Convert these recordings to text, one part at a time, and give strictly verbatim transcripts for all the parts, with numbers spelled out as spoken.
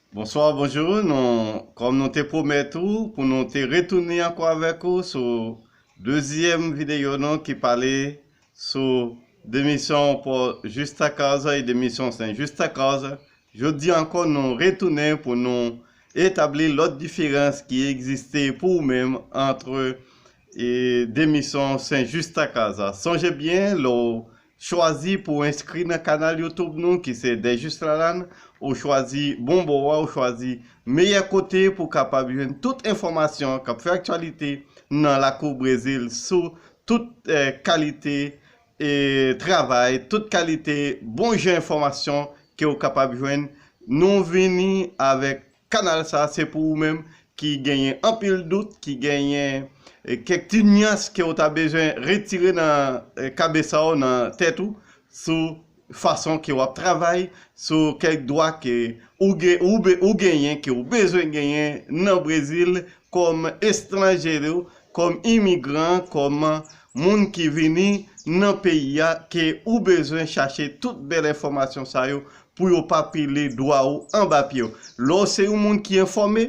Bonswa, bonjou. Nou, kòm nou te pwomèt ou, pou nou te retounen ankò avèk ou sou dezyèm videyo nou ki pale sou demisyon Pò Justa Causa e demisyon Sen Justa Causa. Jodi ankò, nou retounen pou nou etabli lòt diferans ki egziste pou ou menm ant, e, demisyon Sen Justa Causa. Sonje byen, lè w chwazi pou w enskri nan kanal YouTube nou ki se Dèjis Lalann, ou chwazi bon bò a, ou chwazi meyè kote pou w kapab jwenn tout enfòmasyon k ap fè aktyalite nan lakou Brezil sou tout, eh, kalite, eh, travay, tout kalite bon jan enfòmasyon ke w kapab jwenn. Nou vini avèk kanal sa, se pou ou menm ki genyen anpil dout, ki genyen, eh, kèk ti nyans ke w ta bezwen retire nan, eh, kabesa w, nan tèt ou, sou fason ke w ap travay, sou kèk dwa ke ou, gen, ou, be- ou genyen, ke w bezwen genyen nan Brezil kòm etranje, kòm imigran, kòm moun ki vini nan peyi a, ke ou bezwen chache tout bèl enfòmasyon sa yo pou yo pa pile dwa ou anba pye w. Lè w se yon moun ki enfòme,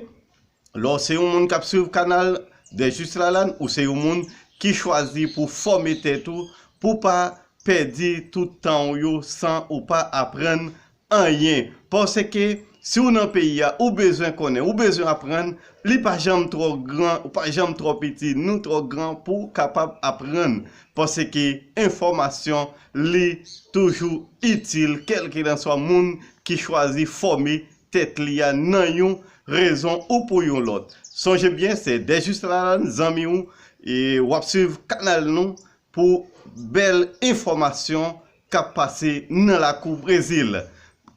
lè w se yon moun k ap swiv kanal Dèjis Lalann, ou se yon moun ki chwazi pou fòme tèt ou, pou pa pèdi tout tan w yo san ou pa aprann anyen. Paske si w nan peyi a, ou bezwen konnen, ou bezwen aprann, li pa janm twò gran, ou pa janm twò piti, ni twò gran pou w kapab aprann. Paske enfòmasyon, li toujou itil, kèlkelanswa moun ki chwazi fòme tèt li a nan yon rezon ou pou yon lòt. Sonje byen, se Dèjis Lalann, zanmi w, e w ap swiv kanal nou pou bèl enfòmasyon k ap pase nan lakou Brezil.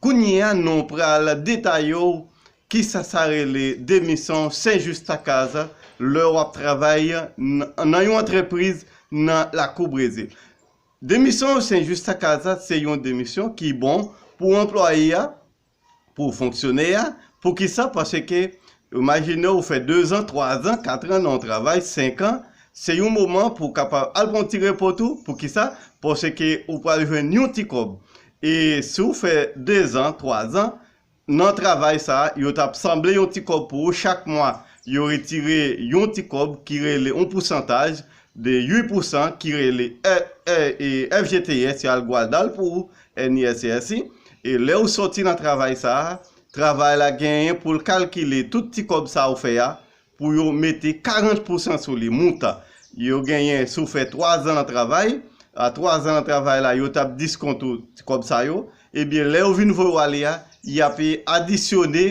Kounye a, nou pral detaye w kisa sa rele demisyon Sen Justa Causa lè w ap travay n- nan yon antrepriz nan lakou Brezil. Demisyon Sen Justa Causa se yon demisyon ki bon pou anplwaye a, pou fonksyonè a. Poukisa? Paske, imajine w fè dezan, twazan, katran nan yon travay, senkan, se yon moman pou w kapab al pran yon ti repo tou. Poukisa? Paske ou pral jwenn yon ti kòb. E si w fè dezan, twazan, nan travay sa a, yo t ap sanble yon ti kòb pou ou chak mwa. Yo retire yon ti kòb ki rele yon pousantaj de uit pousan ki rele, e, e, e, F G T S, yo al gwal dal pou ou, N I S S I. E lè ou soti nan travay sa a, travay la genyen pou l kalkile tout ti kòb sa ou fè a, pou yo mete karant pousan sou li, montan. Yo genyen, si w fè twazan nan travay, a twazan nan travay la, yo t ap diskonte w ti kòb sa yo. Ebyen, lè yo vin voye w ale a, y ap adisyone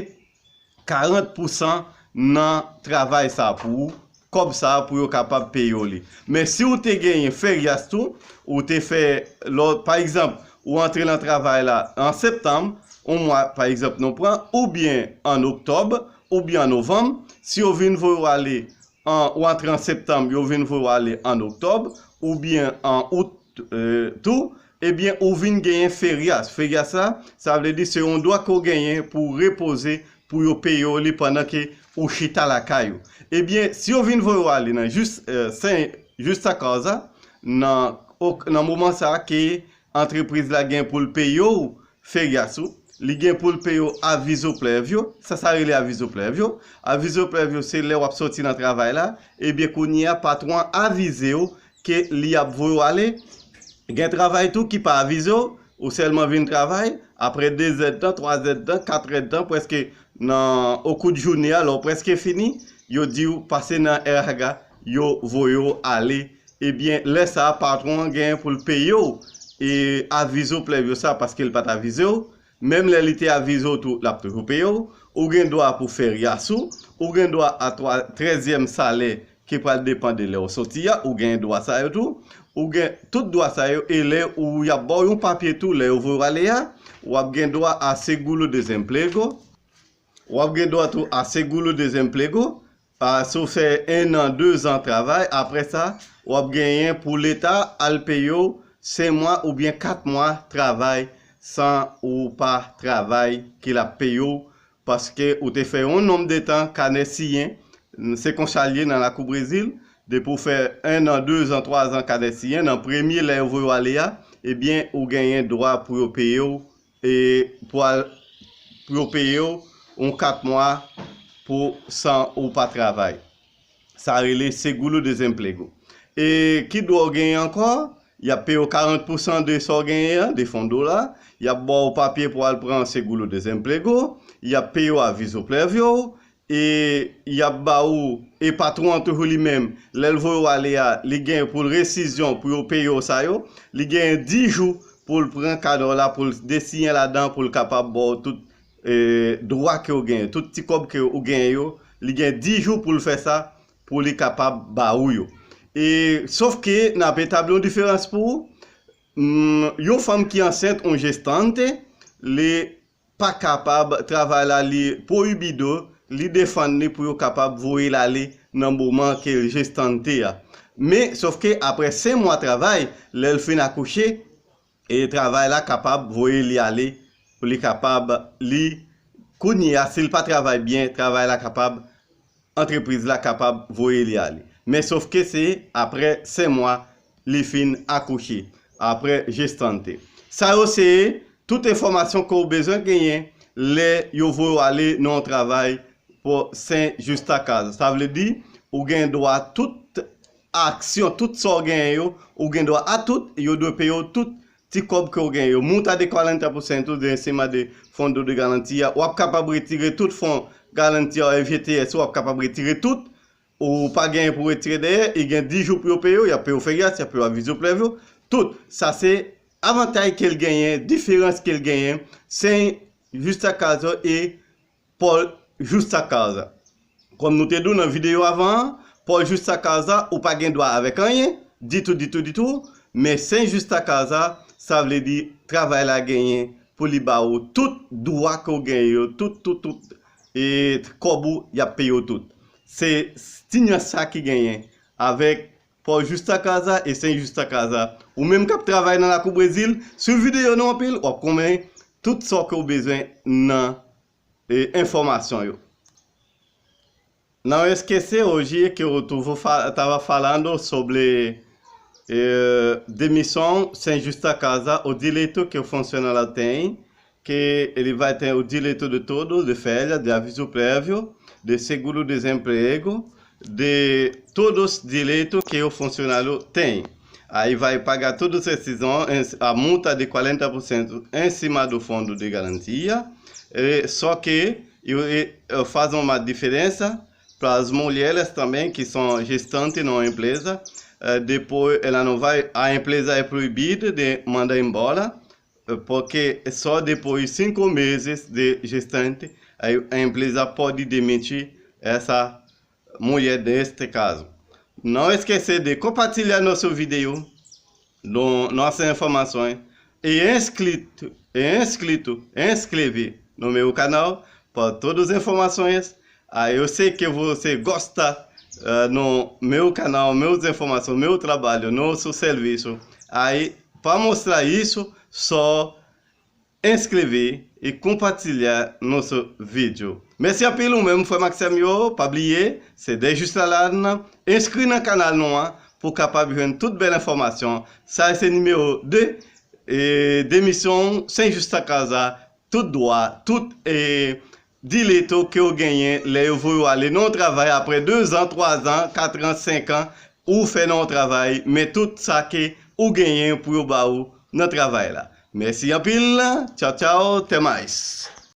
karant pousan nan travay sa pou ou, kòb sa pou yo kapab peye w li. Men si w te genyen ferias tou, ou te fè, lò, pa egzanp, ou antre nan travay la an septanm, yon mwa, pa egzanp, nou pran, oubyen an oktòb, oubyen an novanm, si yo vin voye w ale an, ou antre an septanm, yo vin voye w ale an oktòb, oubyen an out, eh, tou, ebyen, ou vin genyen ferias. Ferias la, sa vle di se yon dwa ke w genyen pou w repoze, pou yo peye w li pandan ke ou chita lakay ou. Ebyen, si yo vin voye w ale nan jis, eh, Sen Justa Causa, nan, ok, nan moman sa a ke antrepriz la gen pou l peye w ferias ou, li gen pou l peye w avizo previo, sa sa rele avizo previo. Avizo previo se lè w ap soti nan travay la, ebyen kounye a patwon an avize w ke li ap voye w ale. Gen travay tou ki pa avize w, ou sèlman vin travay, apre dezèdtan, twazèdtan, katrèdtan, prèske nan, okou de jounen an, lè w prèske fini, yo di w pase nan R H A, yo voye w ale. Ebyen, lè sa a, patwon an genyen pou l peye w, e avizo previo sa, paske l pa t avize w. Menm lè li te avize w tou, l ap toujou peye w. Ou gen dwa pou ferias ou, ou gen dwa a twa, trèzyèm salè ki pral depann de lè w soti a, ou gen dwa sa yo tou. Ou gen tout dwa sa yo, e lè ou y ap ba w yon papye tou, lè yo voye w ale a, w ap gen dwa a seguro desemprego, w ap gen dwa tou a seguro desemprego, a, si w fè en an, dezan travay, apre sa, w ap genyen pou Leta al peye w senk mwa oubyen kat mwa travay san ou pa travay ke l ap peye w, paske ou te fè yon nonb de tan kanè siyen, se konsa l ye nan lakou Brezil, depi w fè en an, dezan, twazan kanè siyen, nan premye lè yo voye w ale a, ebyen, ou genyen dwa pou yo peye w, e pou al, pou yo peye w yon kat mwa pou san ou pa travay. Sa rele seguro-desemprego. E ki dwa w genyen ankò? Y ap peye w karant pousan de sa w genyen an, de fondo la. Y ap ba w papye pou al pran seguro-desemprego. Y ap peye w avizo prévio. E y ap ba ou, e patwon an toujou li menm, lè l voye w ale a, li gen pou l resizyon, pou yo peye w sa yo, li gen dis jou pou l pran kadò la, pou l desiyen ladan, pou l kapab ba w tout, e, dwa ke w genyen, tout ti kòb ke ou genyen yo, li gen dis jou pou l fè sa, pou li kapab ba ou yo. E, sòf ke n ap etabli yon diferans pou ou. Mm, yon fanm ki ansent, yon jestante, li pa kapab, travay la li prohibido, li defann li pou yo kapab voye l ale nan moman ke l jestante a. Men, sòf ke apre senk mwa travay, lè l fin akouche, e travay la kapab voye li ale, pou li kapab, li, kounye a, si l pa travay byen, travay la kapab, antrepriz la kapab voye li ale. Men sòf ke se apre senk mwa li fin akouche, apre jestante. Sa yo se tout enfòmasyon ke w bezwen genyen lè yo voye w ale nan yon travay pou sen justa causa. Sa vle di, ou gen dwa tout aksyon, tout sa w genyen yo, ou gen dwa a tout, yo dwe peye w tout ti kòb ke w genyen yo. Multa de quarenta por cento de cima de fundo de garantia, w ap kapab retire tout fon garantia, F G T S, w ap kapab retire tout. Ou pa genyen pou retire dèyè, e gen dis jou pou yo peye w, y ap peye w ferias, y ap peye w avizo prévio, tout. Sa se avantay ke l genyen, diferans ke l genyen, sen justa causa e por justa causa. Kòm nou te di w nan videyo avan an, por justa causa, ou pa gen dwa avèk anyen, ditou, ditou, ditou, men sen justa causa, sa vle di travay la genyen pou li ba ou tout dwa ke w genyen yo, tout, tout, tout, e kòb ou, y ap peye w tout. Se ti nyans sa ki genyen avèk por justa causa e sen justa causa. Ou menm k ap travay nan lakou Brezil, swiv videyo nou anpil, w ap konnen tout sa ke w bezwen nan, e, enfòmasyon yo. Não esquecer hoje que eu tô, vou fa-, tava falando sobre, eh, demissão sem justa causa, o direito que o funcionário tem, que ele vai ter o direito de todo, de férias, de aviso prévio, de seguro-desemprego, de todos os direitos que o funcionário tem. Aí vai pagar todos esses an-, es-, a multa de quarenta por cento em cima do fundo de garantia, e, só que e, e, e faz uma diferença para as mulheres também que são gestantes na empresa. Eh, depois, ela não vai, a empresa é proibida de mandar embora, eh, porque só depois cinco meses de gestante, aí a empresa pode demitir essa mulher neste caso. Não esquecer de compartilhar nosso vídeo, no, nossa informação, e inscrito, e inscrito, inscrever no meu canal para todas as informações. Ah, eu sei que você gosta, ah, no meu canal, meus informações, meu trabalho, nosso serviço. Aí, para mostrar isso, só inscrever e compartilhar nosso vídeo. Mèsi anpil ou menm frè m ak sè m yo, pa bliye, se Dejus Lalann, enskri nan kanal nou an pou kapab jwenn tout bèl enfòmasyon. Sa se nimewo de, e, demisyon, sen justa causa, tout dwa, tout, e, dileto ke w genyen lè yo voye w ale nan yon travay apre de zan, twa zan, kat an, senk an, ou fè nan yon travay, men tout sa ke ou genyen pou yo ba ou nan travay la. Mèsi anpil, tchaw tchaw, até mais.